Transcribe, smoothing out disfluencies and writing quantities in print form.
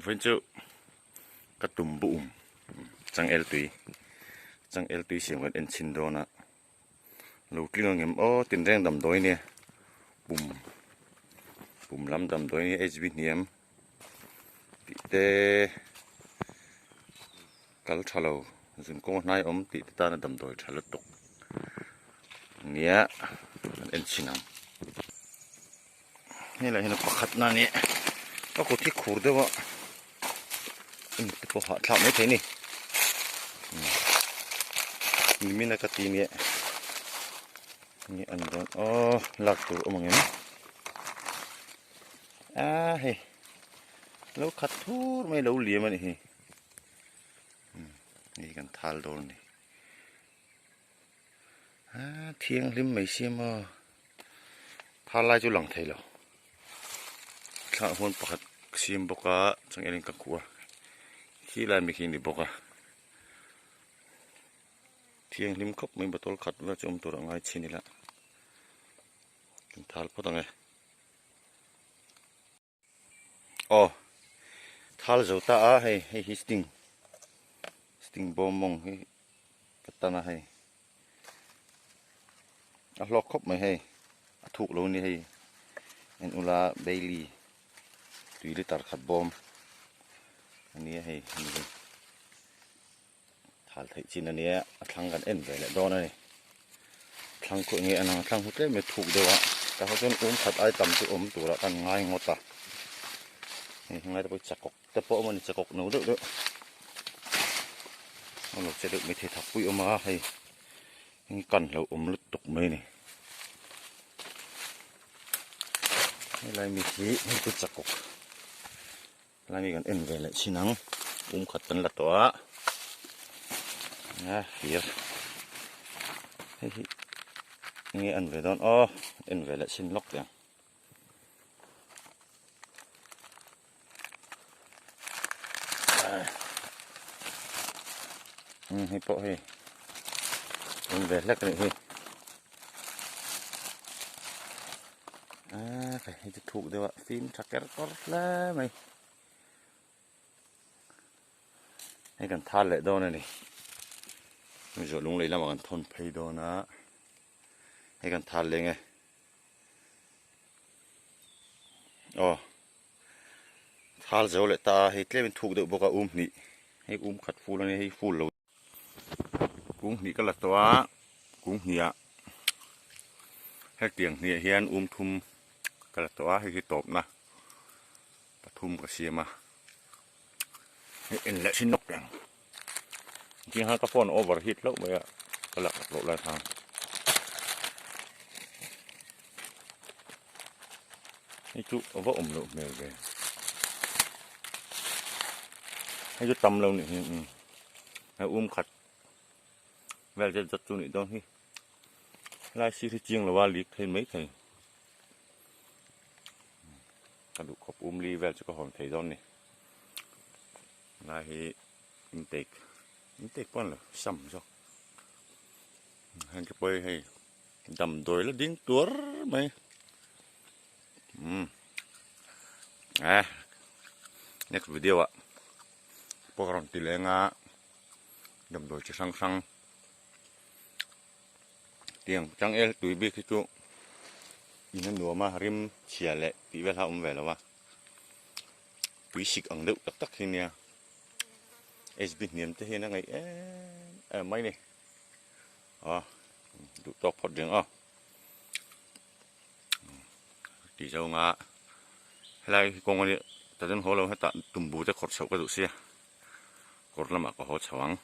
Vawiin chu ka tum bu um changel tui changel tui siam kan en chhin dawn a lo tling ang em aw tinreng damdawi nia pum pum lam damdawi nia hb hniam tih te kal tha lo zun kawng a hnai awm tih te tana damdawi tha lutuk nia kan en chhin ang. Helai hian pakhat na nia ka kut hi khur deuh a eng te pawh hahthlak mai thei a ni nimin a ka ti nia nge an dawn aw lak tur awm ang em a hei lo khat thur mai lo liam a nih hi hei kan thal dawn a ni a thianghlim mai sia maw. Thar lai chu lang thei lo thla huan pakhat siam bawk a changel in ka khuh a khi lai mi khi a ni bawk a thianghlim khawp mai bottle khat vel chu awm tur a ngai chhin ila kan thal phawt ang e. Aw thal zo ta a hei hei hi sting sting bawm mawng hi ka tan a hei a hlawk khawp mai hei a thuk lo a ni hei en ula bailey tui litre khat bawm a ni a hei hemi hi thal theih chin a nia a thlang kan en ve leh dawn a ni thlang khaw enge an ang a thlang hu tlem mai thuk deuh a tah ho chuan um khat ai tam chu awm turah kan ngai ngawt a hei heng lai te pawh hi chakawk te pawh a awm a ni chakawk no deuh deuh a lo che deuh mai thei thak pui a awm a hei heng kan hlauh awm lutuk mai a ni helai mi hi hei chu chakawk. Helai mi kan en ve leh chin ang pum khat kan la tawh a a fir hei hi enge an ve dawn aw en ve leh chin lawk teh ang. Hei pawh hei en ve hlek a nih hi. A khai hei chu thuk deuh a fim tha ker kawr hle mai hei kan thal leh dawn a ni hei zawh lung lei lamah kan thawn phei dawn a hei kan thal leng e aw thal zo leh ta a hei tlemin thuk deuh bawk a um hnih hei um khat ful a nia hei ful lo. Kung hnih ka la tawh a kung hnih ah hetiang hnih ah hian um thum ka la tawh a hei hi tawpna pathum ka siam a hei en leh thin nawk reng tin khan ka phone over heat hlauh mai a ka lak loh lai khan hei chu a va awm loh hmel ve hei chu tam lo nih hi umm. Hei um khat vel zet zet chu nih dawn hi helai sir hi chiang lo a lik thei mai thei ka duh khawp um li vel chu ka hawn thei dawn ni helai hi intake intake pawh a ni lo sam zawk heng te pawh hi hei damdawi la ding tuar mai umm eh next video ah. Pawh rawn ti leng a damdawi chi hrang hrang tiang changel tui bik hi chu in a nuam a rim chhia leh tih vel kha a awm ve lo a tui sik ang deuh tak tak hi nia hb hniam te hian a ngaih em em mai ni aw duh tawk phawt reng aw tih zawnga helai hi kawng a nia ta chuan haw lo hetah tumbu te khawrh chhoh ka duh sia kawr lamah ka haw chho ang.